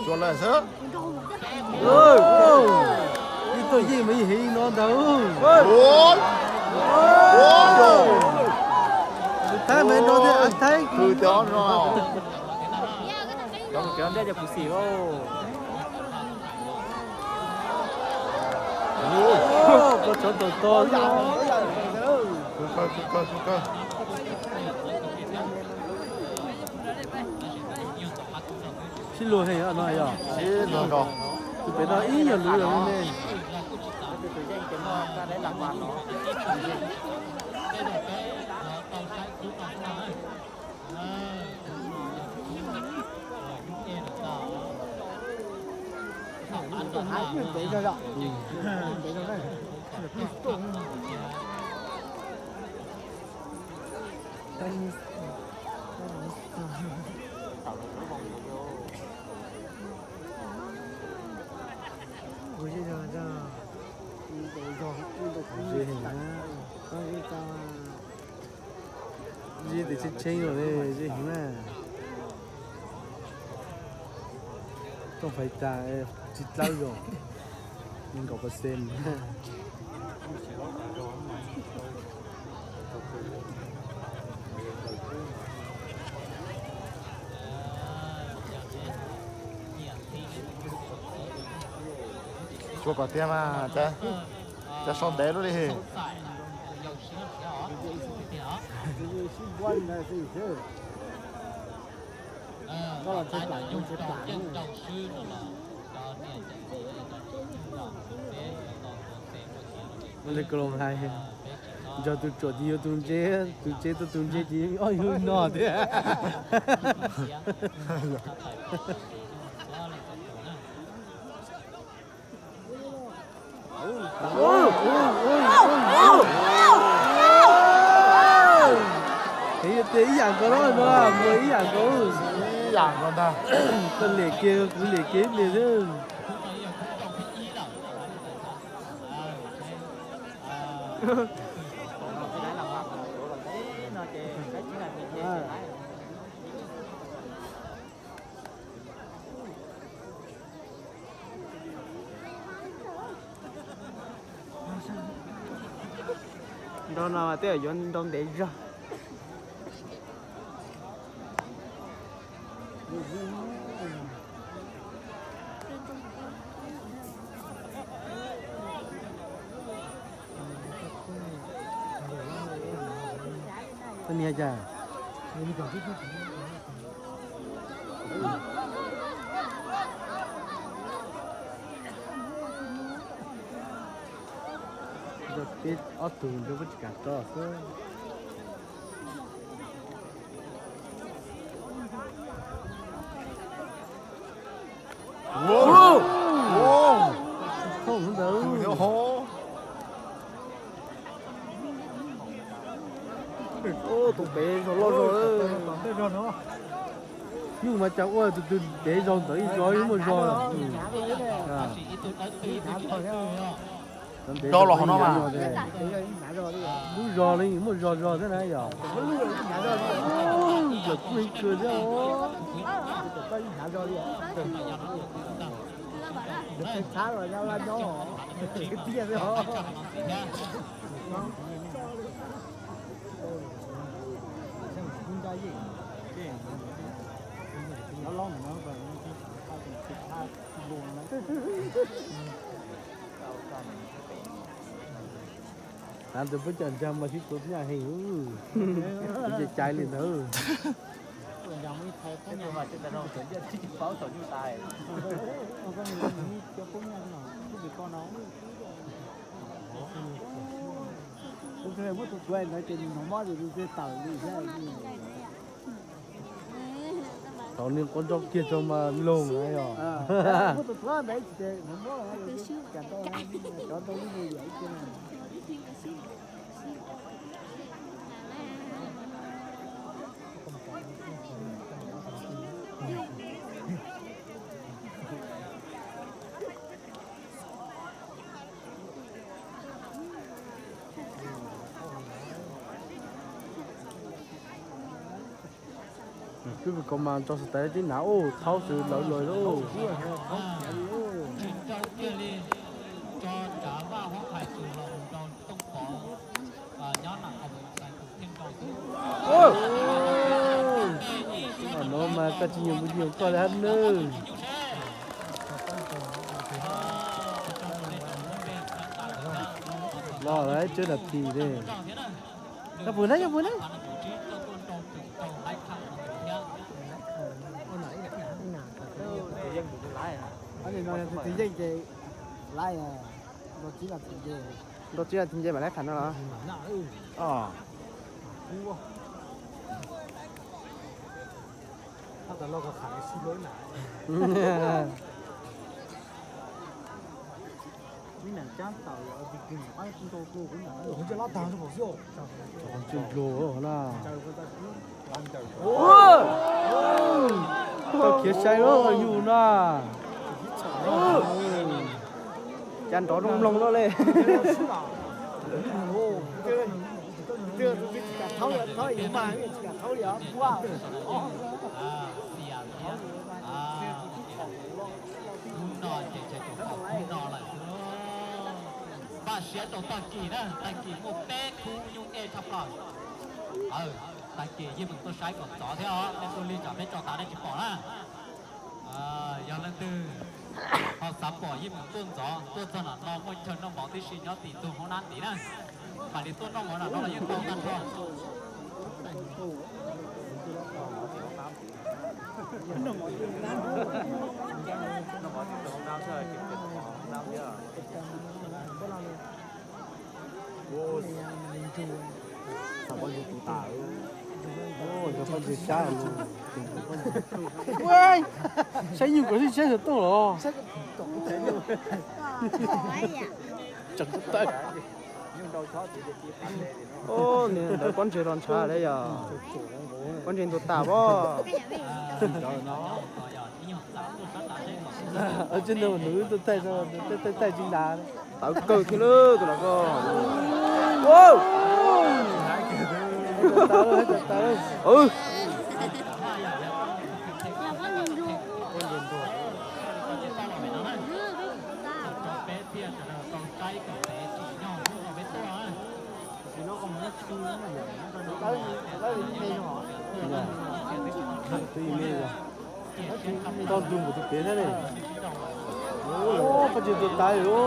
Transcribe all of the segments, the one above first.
Ua lawm xwb. Ib tug yeej mas yeej heev no ntag. Tus Thaib mas no thiab, Thaib. Tus cov no. Cov ntej cov kuv xim lauj. Koj tsov tau to. Sib luag heev no yog. Tus pem no ib yog luv los ne. Zib tes tsheb tsheb los ne, zib heev na. Rooj fais tas tsis dlawb zog, nees nkaum percent. Tsuas kom tiag mas, cas sau ntev lub li. Ua li Kaloos hais, nrog tus ruam ces yuav tus ntse, tus ntse tau tus ntse ces ob yug no thiab. Heev tiag, ib yam nkaus no, mus ib yam nkaus. Ib yam nkaus ntag. Koj liam kiag kuv liam kiag ib pliag xwb. Nrau no mas tej zaum yuav nrau ntev zog. Koj nias cas? Nrog peb ob tug nrog peb tsis kam tso xwb. Thooj ntawd. Tus pem zog loj zog. Nyuj mas cas ua tus twg pem zog ntawd ib zog ib muaj zog. Zog los hauv no mas. Lub zog li muaj zog zog thiab na yom. Zog kuj heev kawg thiab. Hnav tus peb cov ntsa mas sib tua nyaj heev, cais li ntawd. Muab tus tuav ntawd ces nws hnov mob ces nws thiaj tawm li thiab. Thaum nws quav nroj kiag rau mas loog na yog. Muab tus tuav ntawd ces hnov mob, cov ntau lub me yam ib ce na. Kwv kws ko mas tso xwb tas tib nav ub thaub xwb lawv lawv lub. Nuav mas koj tsis nyiam kuv nyiam koj li hab nawb. Los lawm tsawg nas this ne. Yog pug na, yog pug na. Tus yeej ces laiv, nrau tsib nas this nce mam laiv qham no los. Cov qhov ncauj dlua na. Tau khiav sai lawm yus na. Cas nrov zoo mloog lawm le. Npaj siab rau tag kis na, tag kis muaj peb khub nyuj ej tshaj plaws. Tag kis yeej meem tuaj saib kom ntxov thiab os, nej tuaj lig tsam peb tso tas nej tsis pom na. Yog leej twg ho xav pom yeej meem tuaj ntxov, tuaj txog nram no muaj chaw noj mov tib si nyob tim ntug hoob nab ntiv na. Mam li tuaj noj mov nram no los yeej tau tag nrho. Saib nyuj kom sib saib xov tooj los. Tseem tawm. Ntawd pob ntseg los ntshav li yog pob ntseg ntuag tas pob. Tsis nug nws tus thaij, thaij tsis ntas. Tawv kawg thiab lawm tus no ko. Twb ib me, koj ntug npaum tus pem thiab ne. Pob ntseg ntuag tas li.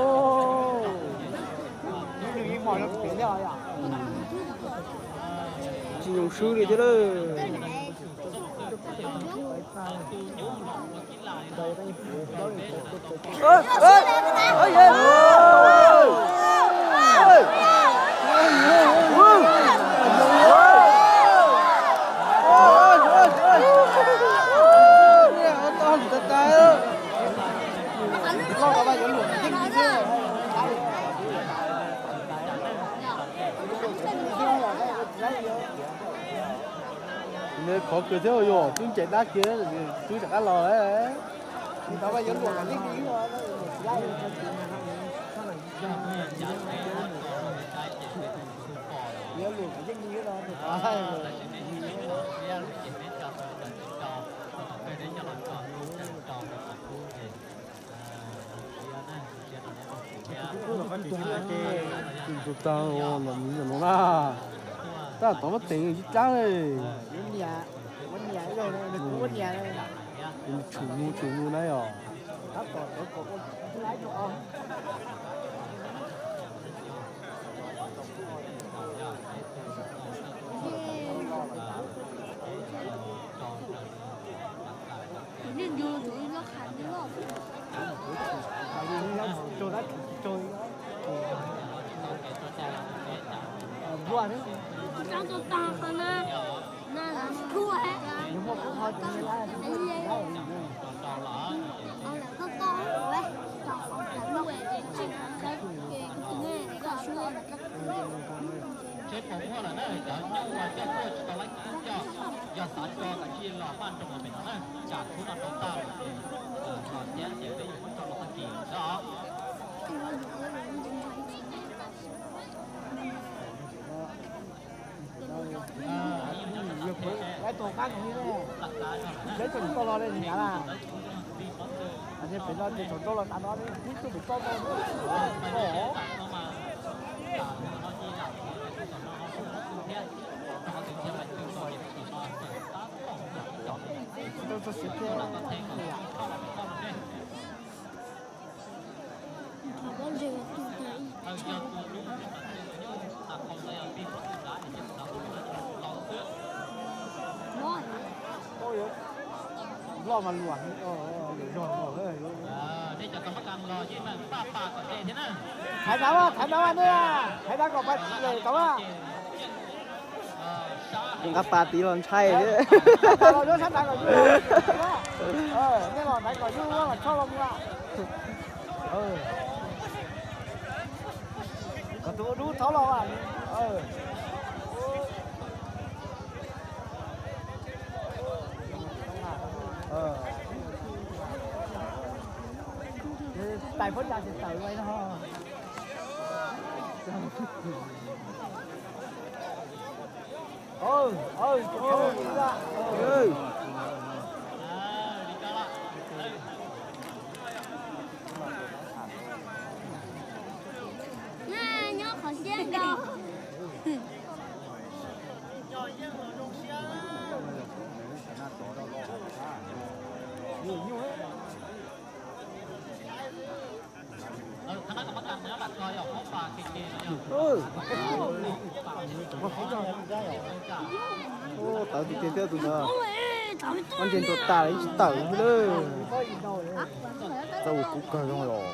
Tsis nyoos swb li thiab lawm. Nws khov kawg thiab yog twb ncaim dab kiag, twb rov qab los lawm. Tus tag los nws nyuam no na. Tab tom muab teem ib dlaab li. Tshum mus tshum mus na yom. Tsheb puas muaj lawm na, cov nyuj uas coj tuaj tsis tau laib kub coj, yog xav tso kav tsij los paj nroos pem no na, tsam khub no rau tag lawm ces los thiab ces peb yuav muab tso rau tag kis os. Seb txog tsis tau los li nyav na. Pem no ces thaum nrau los tav no, peb tuaj pem toj no. Loj mas luam, zog zog. Thaiv dav, thaiv dav nej, thaiv dav kom pais tau. Nqa pas tid los ntshai. Sab dav los, sab dav kom yug, nej los ntaiv kom yug los tshoj los mus. Kom tus ua dub thaub los. Tais phab cas tsis tawm no. Nyob qhov siab nkaus. Tawv tiag tiag thiab tus ntawd. Muab ntses ntuas tas ib tsis tawm lawm. Txaus kuv kawg zoo los.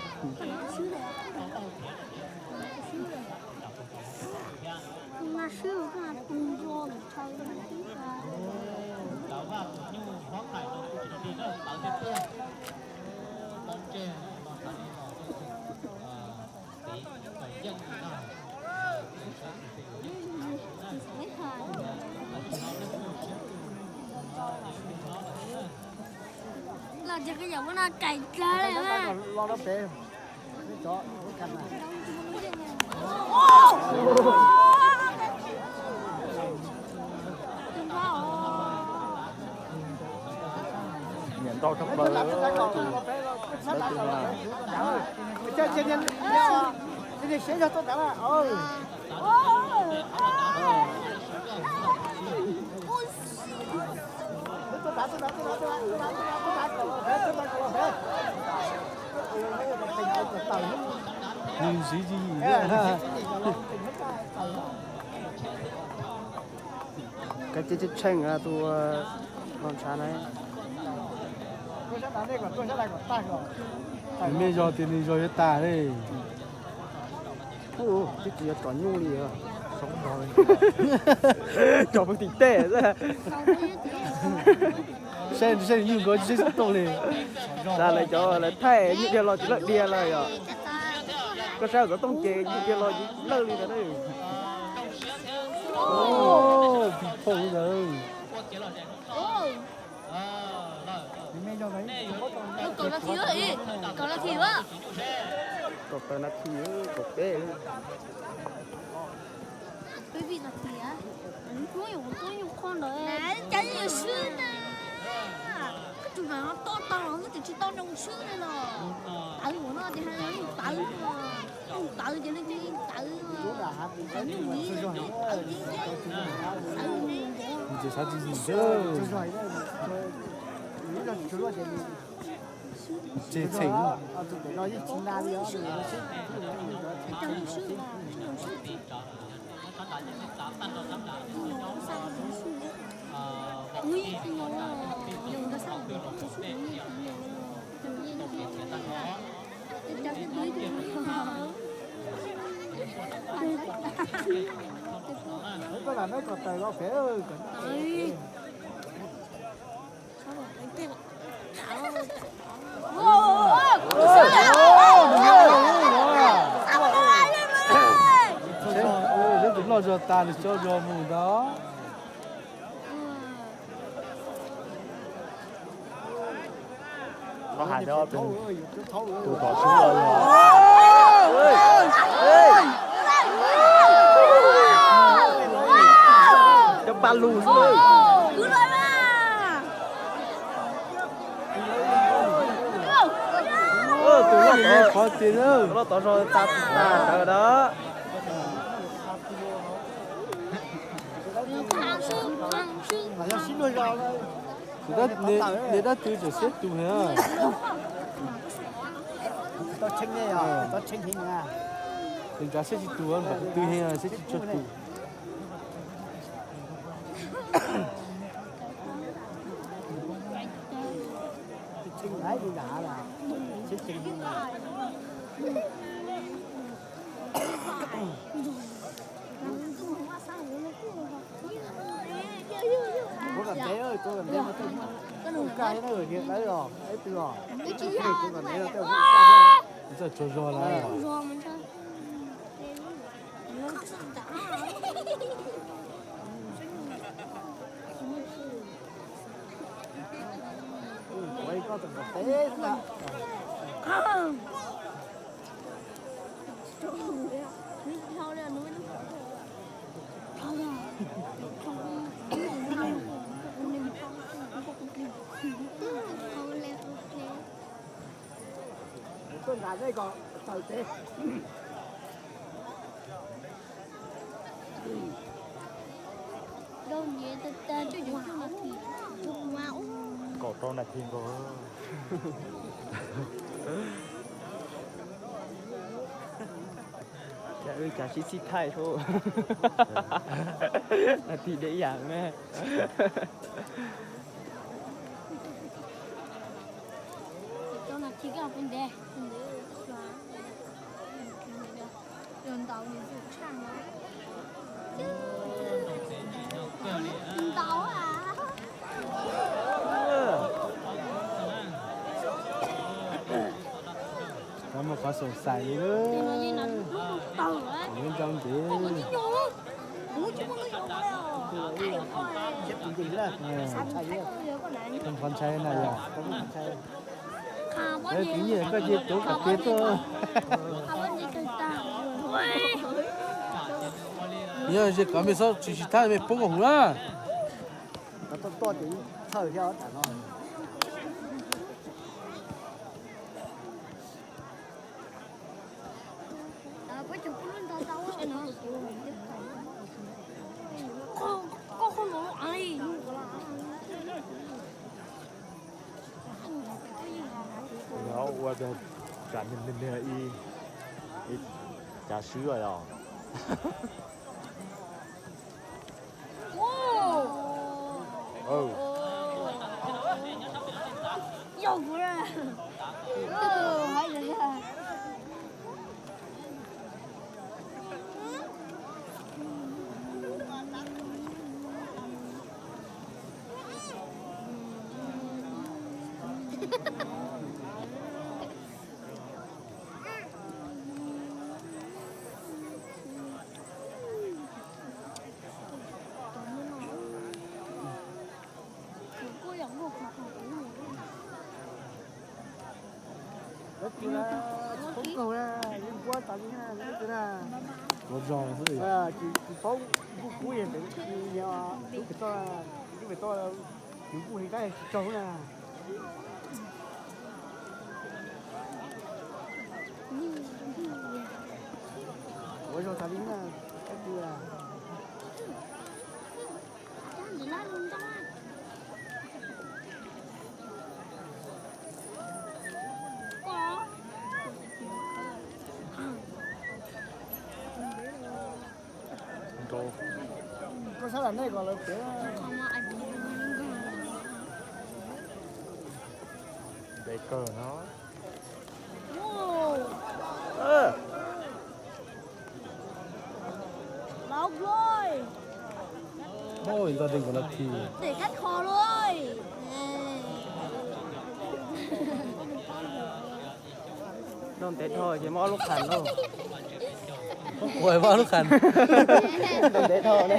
Los ces koj yam muab no rais dlawg li. Nyiam ntau tshaj plaws. Nws ntxiv ci yim thiab. Kab cia tshee tus los ntshav na. Nws me zog tias nws zog yuav tas li. Twb tsis yog tsom nyuj li. Tsom pw tim tej xwb. Saib, saib nws nyuj nkaus tsis saib xov tooj li. Sas lawv cov lawv thaij nyuj dhia los tsis lawj dhia lawm yom. Koj saib xov tooj ces nyuj dhia los tsis lawj li ntawd. Pis phoo ntawd. Kaum nas this, kaum nas this, kaum peb. Peb vij nas this, hnub yog kuv tuaj nyuj qhuav ntawd cas yuav swb na. Koj tus nam no to tau los twb tsis tau nroo swb li los. Tawv ua no ces hais tias yeej tawv, yeej tawv ces nej yeej tawv, tawv nyuj ni, yeej tawv, tawv ni. Ntses xav tsis yim xwb. Ntses txheem. Koj lam neb kom tawm los pem. Seb tus loj zog tas nws coj zog mus ntag. Koj hais rau tus tom sub los. Cov pa lus xwb. Tus loj tod, tus loj tod zog tas tas sawv dawb. Niag dab tw tseem siab tus heev. Tus nrad siab tsis tus, nrad tw heev siab tsis tshua tus. Txawj tsaug zog lawm. Tuaj nram nej kom tawm tsev. Kaum rau nas this nkaus. Cas wb cas sib sib thaij hos. Nas this deb yam na. Qhov muaj qhov xaum xais li lawm. Nyob ntsoov ntev. Qhov ntshai na yog. Tiv nyiaj koj cia tuav kom tes tuaj. Yog ze kom mej txhob tsis tsis thab mej poob koj huv na. Ua cas niag niag ib cav swb os. Ua zoo xwb. Tsis paub nkuj kub, tub pem toj, tub pem toj, nws nkuj li qab tsis tsaug na. Ua zoo tas li na, kab tia. Koj sab lam nej kom lawv piav. Ntev kawg no. Ntog de nkaus nas this. Ntev dhau ces muab ob lub qhas lauj. Ua muab ob lub qhas. Ntev dhau ne.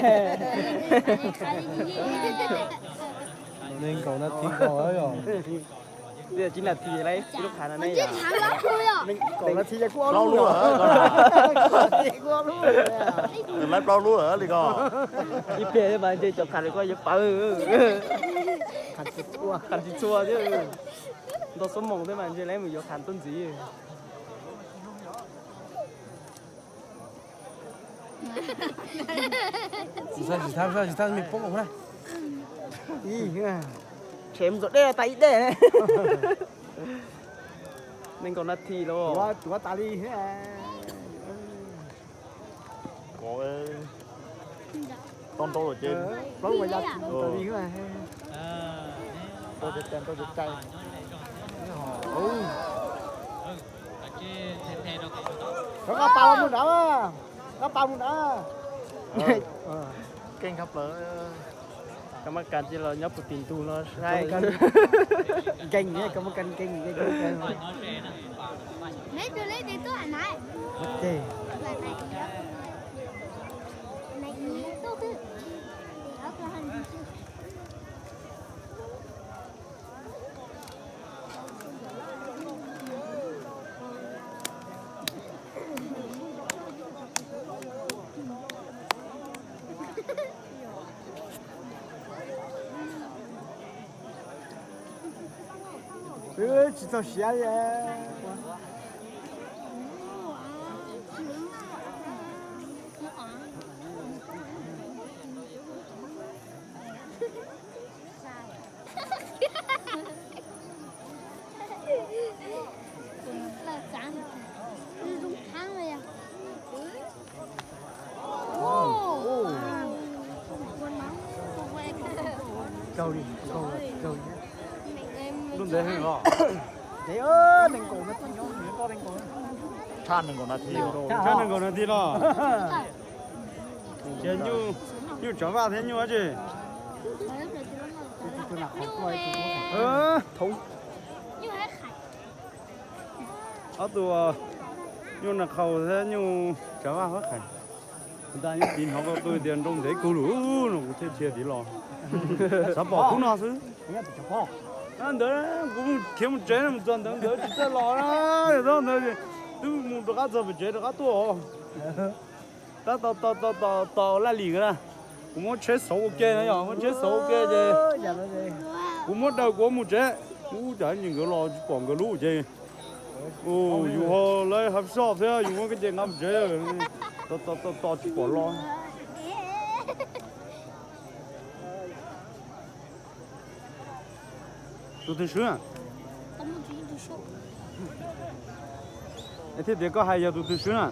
Nees nkaum nas this nkaus yom. Twb tsis nas this lawm, ib lub qhas no ne. Nees nkaum nas this kuj ob lub lawm. Kuj ob lub lawm. Lawv plaub lub lawm li ko. Ib pliag mas ntshe cov qhas lawv kuj yuav pawv. Ua qhav tsis txhua thiab. Nto xuab moos thiab mas ntshe lawv mus yuav qhav tuaj ntxiv. Tsis txhob, tsis txhob, tsis txhob me poob na. Ib, rhem mus ntxuav dej tas ib dej. Nees nkaum nas this los. Tuav tas li. Tau nrau ces plaub ua ya tas li. Rau ces cai, rau ces cai. Rov qab pas mus nrad, qab pas mus nrad. Keej kab plaws. Kab mab kas cia los nyob puag tim ntug no saib. Keej, kab mab kas keej, keej, keej. Tsis txog siav li. Raug li, raug li. Lub ntev heev los. Ntev, nees nkaum no, tshaj nees nkaum nas this, tshaj nees nkaum nas this los. Ces nyuj, nyuj tsav vaj thiab nyuj dab tsi? Ob tug, nyuj nas qhaus thiab nyuj tsav vaj huab qhais. Ntag, nyuj tis hnov koj tuaj tias nrau ntev kawg lawm no kuv thiaj dhia tiv los. Xav pom khub no xwb. Ntawd kuv khiav mus tsev mus txog ntawd nkawd tsis txawj los na. Ntawd twb mus rov qab txog pem tsev rov qab tuaj. Tab tom tos laj lim nkawd na. Kuv muab tsheb xauv ua ke na, yog muab tsheb xauv ua ke ces kuv muab daws kuv mus tsev. Ub, cas nkawd los tsis pom nkawd lub ces yus ho lawv hab soj thiab yus muab kev cai nqa mus tsev. Tos tos tos tsis pom los. Tus twg swb na? Es thiaj tias koj hais yog tus twg swb na?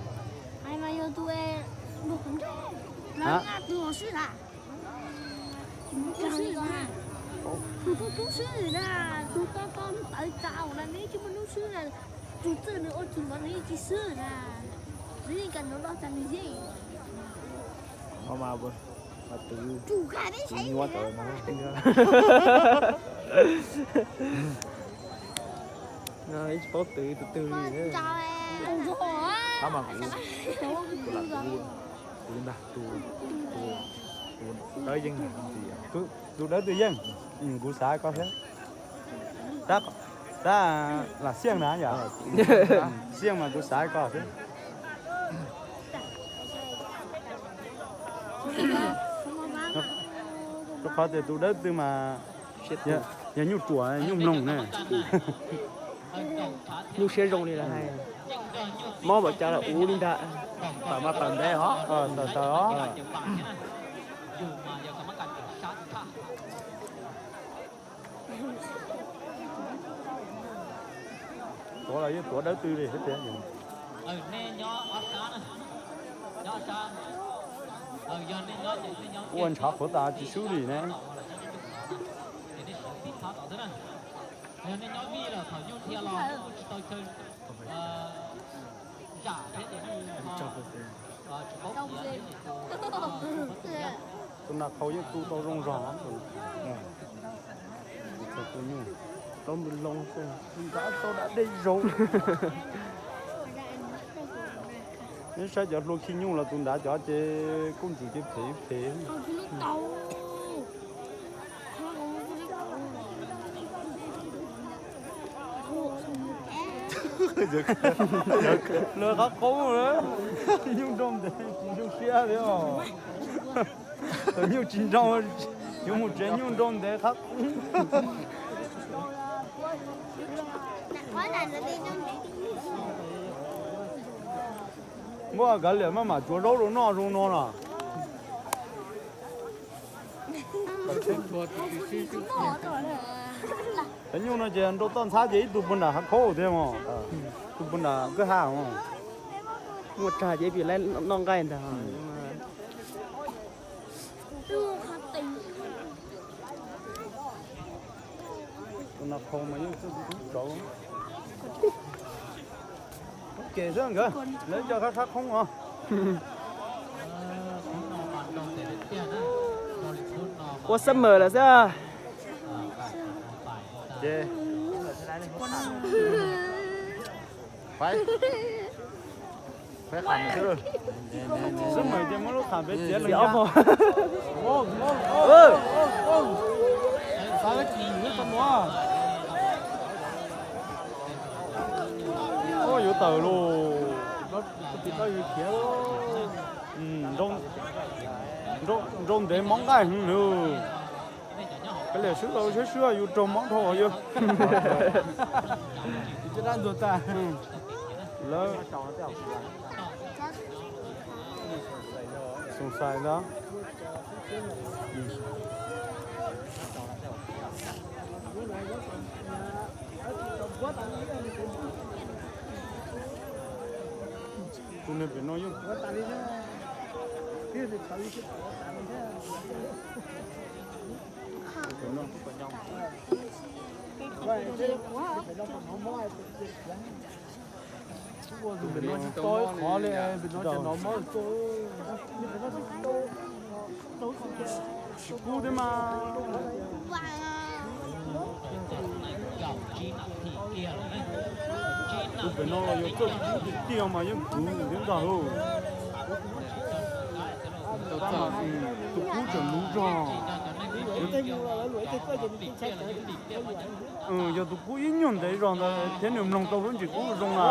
Tus tub swb na, tus tau tau tawv tsaus na, nws tsis muaj hnub swb na, tus txawj nws ua tsis npaum nws yeej tsis swb na, nws yeej kam nrog tag nws yeej. Tus nyuaj tawv no. Ib tsis paub twv tus twg li. Tab mas kuv, kuv lam kuv, kuv ntag, tus dawb yeej ntxias, tus dawb twg yeej, kuv xav koj thiab. Tab, tab lam xiaj na yom, xiaj mas kuv xav koj thiab. Rau qhov tias tus dawb twg mas yog nyuj ruam nyuj mloog ne. Nyuj siab zoo li lawm hais. Mob npaum cas los ua li ntag. Tawm mas tawm ntev os. Tawm tawm os. Tuav los yeej tuav dawb twg li thiab tias. Ua ntshav qhuav tas tsis swb li ne. Tus nas qhau yeej tu tau zoo zog. Tau nws loo xwb, nrad tau dab dej zaum. Neb saib cov hlua khi nyuj los tus nrad cov ces kuj ntxim ces phem phem. Lawv qab qaub na, nyuj nrau ntev tsis zoo siab li os. Nyuj tsis nrau, Yuav mus tsev nyuj nrau ntev qab. Muab kav liam maj mam tsuav zaub rau noj zoo no na. Cov nyuj no ces nrau toj ntxhab ces ib tug puag nram hav khaub thiab mos, tus puag nram kwj ha mos. Muaj tsag ces pim lawv noj nqaij ntag. Tus no qhau mas yeej txawj txawj. Ub, ke xwb nkawd, lawv cov khab khab khoob os. Ua summer lawm xwb. Ces Peb qham xwb. Xwb mas ces muab lub qham peb txiav loo ya. Ua yuav tawm lauj. Nrau ntev mob nqaij heev lauj. Kav liam swb tau swb swb yus raug mob dhau yus. Lawv xoom xais ntag. Tus niag pem no yeej Tus pem no tsis tau ib qhov li, pem no tseem hnov mob. Tsis kub thiab mas. Tus pem no los yog txawj kub tiag tiag mas yeej kwv nws thiab ntag lauj. Tus kub tseem luv zog. Yog tus kub ib nyuag ntev zog ntawd thiab nws mloog tau lub ntsis kub zoo na.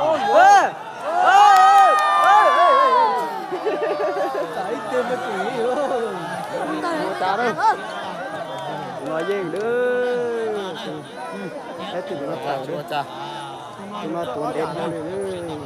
No yeej lawm. Tus no tuav ntev dhau li lawm.